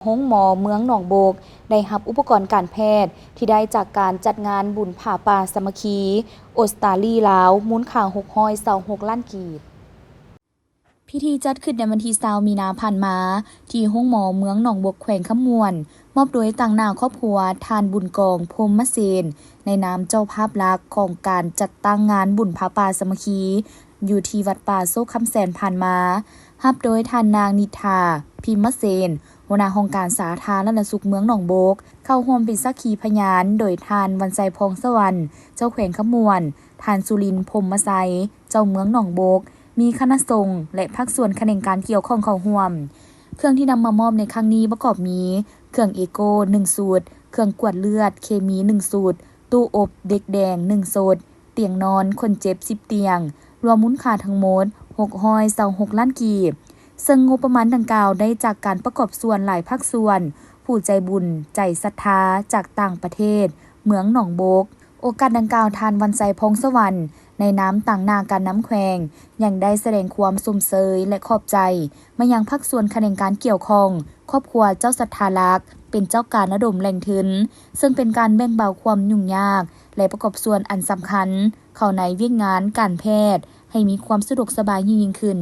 ໂຮງໝໍເມືອງໜອງບົກ ໄດ້ຮັບອຸປະກອນການແພດທີ່ໄດ້ຈາກການຈັດງານບຸນຜ້າປ່າສາມັກຄີອົດສະຕາລີ-ລາວ ມູນຄ່າຫົກຮ້ອຍຊາວຫົກລ້ານກີບ. ພິທີຈັດຂຶ້ນໃນວັນທີຊາວມີນາຜ່ານມາ ທີ່ໂຮງໝໍເມືອງໜອງບົກ ແຂວງຄຳມ່ວນ ມອບໂດຍຕາງໜ້າຄອບຄົວທ່ານບຸນກອງ ພົມມະເສນ ໃນນາມເຈົ້າພາບຫຼັກຂອງການຈັດຕັ້ງງານບຸນຜ້າປ່າສາມັກຄີ ຢູ່ທີ່ວັດປ່າໂຊກຄຳແສນຜ່ານມາ, ຮັບໂດຍທ່ານນາງນິດທາ ພິມມະເສນ ຫົວໜ້າຫ້ອງການສາທາລະນະສຸກເມືອງໜອງບົກ, ເຂົ້າຮ່ວມເປັນສັກຂີພະຍານໂດຍທ່ານ ວັນໄຊ ພອງສະຫວັນ ເຈົ້າແຂວງຄຳມ່ວນ, ທ່ານ ສຸລິນ ພົມມະໄຊ ເຈົ້າເມືອງໜອງບົກ, ມີຄະນະສົງ ແລະ ພາກສ່ວນຂະແໜງການກ່ຽວຂ້ອງເຂົ້າຮ່ວມ. ເຄື່ອງທີ່ນຳມາມອບໃນຄັ້ງນີ້ປະກອບມີ ເຄື່ອງເອໂກ ໜຶ່ງຊຸດ, ເຄື່ອງກວດເລືອດເຄມີ ໜຶ່ງຊຸດ, ຕູ້ອົບເດັກແດງ ໜຶ່ງຊຸດ, ຕຽງນອນຄົນເຈັບ ສິບຕຽງ, ລວມມູນຄ່າທັງໝົດ ຫົກຮ້ອຍຊາວຫົກລ້ານກີບ, ເຊິ່ງງົບປະມານດັ່ງກ່າວໄດ້ຈາກການປະກອບສ່ວນຫຼາຍພາກສ່ວນ, ຜູ້ໃຈບຸນ, ໃຈສັດທາຈາກຕ່າງປະເທດ, ເມືອງໜອງບົກ. ໂອກາດດັ່ງກ່າວ, ທ່ານ ວັນໄຊ ພອງສະຫວັນ ໃນນາມຕາງໜ້າການນຳແຂວງ ຍັງໄດ້ສະແດງຄວາມຊົມເຊີຍ ແລະ ຂອບໃຈມາຍັງພາກສ່ວນຂະແໜງການກ່ຽວຂ້ອງ, ຄອບຄົວເຈົ້າສັດທາຫຼັກ ເປັນເຈົ້າການລະດົມແຫຼ່ງທຶນ, ເຊິ່ງເປັນການແບ່ງເບົາຄວາມຫຍຸ້ງຍາກ ແລະ ປະກອບສ່ວນອັນສຳຄັນເຂົ້າໃນວຽກງານການແພດ ໃຫ້ມີຄວາມສະດວກສະບາຍຍິ່ງໆຂຶ້ນ.